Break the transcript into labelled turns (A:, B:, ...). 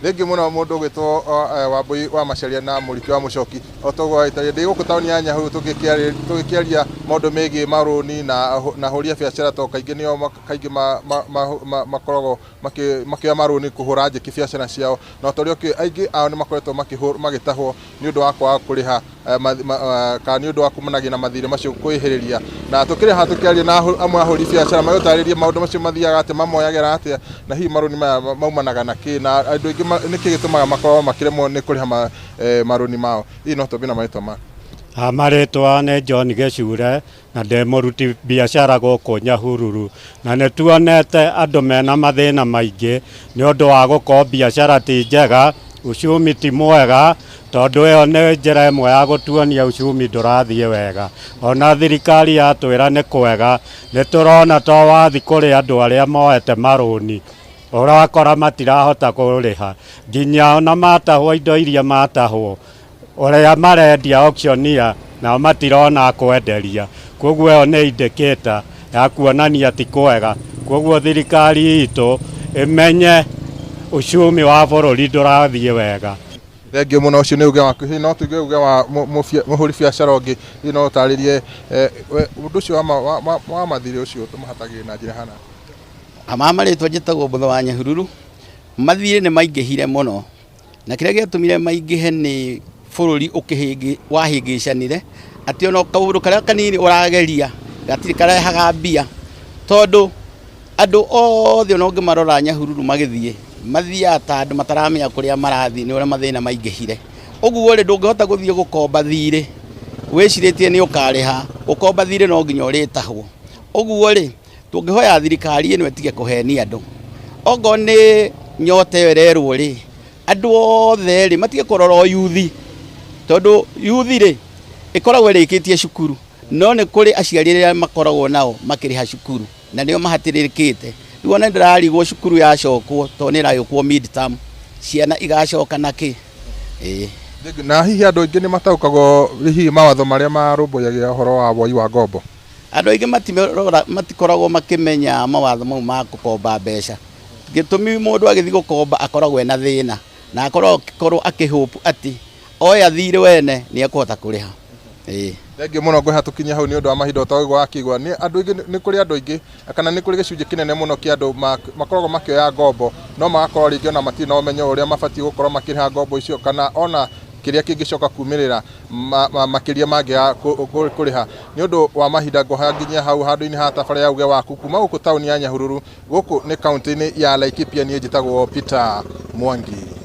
A: Thengiũ mũno mũndũ ũgwĩtwo Wambui wa Macharia na Mũriki wa Mũcoki. O toguo agĩtaria ndĩ gũkũ taũni ya Nyahururu tũgĩkĩaria maũndũ megiĩ marũni na ahũri a biacara, to kaingĩ nĩo kaingĩ makoragwo makĩoya marũni kũhũra njeki biacara ciao, na ta ũrĩa ũkĩũĩ aingĩ ao nĩ makoretwo magĩtahwo nĩ ũndũ wa kwaga kũrĩha kana nĩ ũndũ wa kumanagia na mathirĩ macio kwĩhĩrĩria. Na tũkĩrĩ haha tũkĩaria na amwe a ahũri biacara magĩtarĩria maũndũ macio mathiaga atĩa, mamoyagĩra atĩa, na hihi marũni maya maumanaga na kĩ, na andũ aingĩ nĩkĩ gĩtũmaga makorwo makĩremwo nĩ kũrĩha marũni mao. Hihi no twambie na marĩtwa maku?
B: Marĩtwa nĩ John Gĩcure na ndĩ mũruti biacara gũkũ Nyahururu, na nĩ tuonete andũ mena mathĩna maingĩ nĩ ũndũ wa gũkorwo biacara ti njega, uchumi ti mwega, tondũ ĩyo nĩ njĩra ĩmwe ya gũtuonia uchumi ndũrathiĩ wega. Ona thirikari yatwĩra nĩ kwega, nĩ tũrona to wathi kũrĩ andũ arĩa moete marũni, ũrakora matirahota kũrĩha, nginya ona matahwo indo iria matahwo, ũrĩa marendia auctioneer nao matirona kwenderia. Koguo ĩyo nĩ indicator ya kuonania ti kwega. Koguo thirikari itũ ĩmenye uchumi wa bũrũri ndũrathiĩ wega.
A: Thengiũ mũno, ũcio nĩ uge waku. Hihi no tuge uge wa mũhũri biacara ũngĩ, hihi no ũtarĩrie ũndũ ũcio wa mathirĩ ũcio tũmahatagĩrĩria na njĩra hana?
C: Ma marĩtwa njĩtagwo Mbũtho wa Nyahururu. Mathirĩ nĩ maingĩhire mũno, na kĩrĩa gĩatũmire maingĩhe nĩ bũrũri wahĩngĩcanire, atĩ ona kaũndũ karĩa kanini ũrageria gatirĩ karehaga mbia, tondũ andũ othe ona ũngĩmarora Nyahururu magĩthiĩ, mathiaga ta andũ mataramenya kũrĩa marathiĩ nĩ ũrĩa mathĩna maingĩhire. Ũguo rĩ, ndũngĩhota gũthiĩ gũkomba thirĩ wĩcirĩtie nĩ ũkarĩha, gũkomba thirĩ no nginya ũrĩtahwo. Ũguo rĩ, tũngĩhoya thirikari ĩno ĩtige kũhenia andũ. Okorwo nĩ nyota ĩyo ĩrerwo rĩ, andũ othe rĩ, matige kũrora o yuthi, tondũ yuthi rĩ, ĩkoragwo ĩrĩkĩtie cukuru, no nĩ kũrĩ aciari arĩa makoragwo nao makĩrĩha cukuru na nĩo mahatĩrĩrĩkĩte. Rĩu ona nĩndĩrarigwo cukuru yacokwo tondũ nĩ ĩragĩũkwo mid term, ciana igacoka na kĩ? Ĩĩ.
A: Na hihi andũ aingĩ nĩ mataũkagwo hihi mawatho marĩa marũmbũyagia ũhoro wa woi wa ngombo?
C: Andũ aingĩ matikoragwo makĩmenya mawatho mau ma gũkomba mbeca. Gĩtũmi mũndũ agĩthiĩ gũkomba akoragwo ena thĩna, na akorwo akĩhope atĩ oya thirĩ wene nĩ ekũhota kũrĩha. Ĩĩ.
A: Thengiũ mũno, ngwĩha tũkinye hau nĩ ũndũ wa mahinda. O ta ũguo wakĩigua, nĩ andũ aingĩ, nĩ kũrĩ andũ aingĩ kana nĩ kũrĩ gĩcunjĩ kĩnene mũno kĩa andũ makoragwo makĩoya ngombo, no magakorwo rĩngĩ ona matirĩ na ũmenyo ũrĩa mabatiĩ gũkorwo makĩrĩha ngombo icio, kana ona kĩrĩa kĩngĩcoka kumĩrĩra makĩria mangĩaga kũrĩha. Nĩ ũndũ wa mahinda ngũha nginya hau handũ-inĩ ha tabarĩra ya uge waku kuma gũkũ taũni ya Nyahururu, gũkũ nĩ kaunti-inĩ ya Laikipia. Niĩ njĩtagwo Peter Mwangi.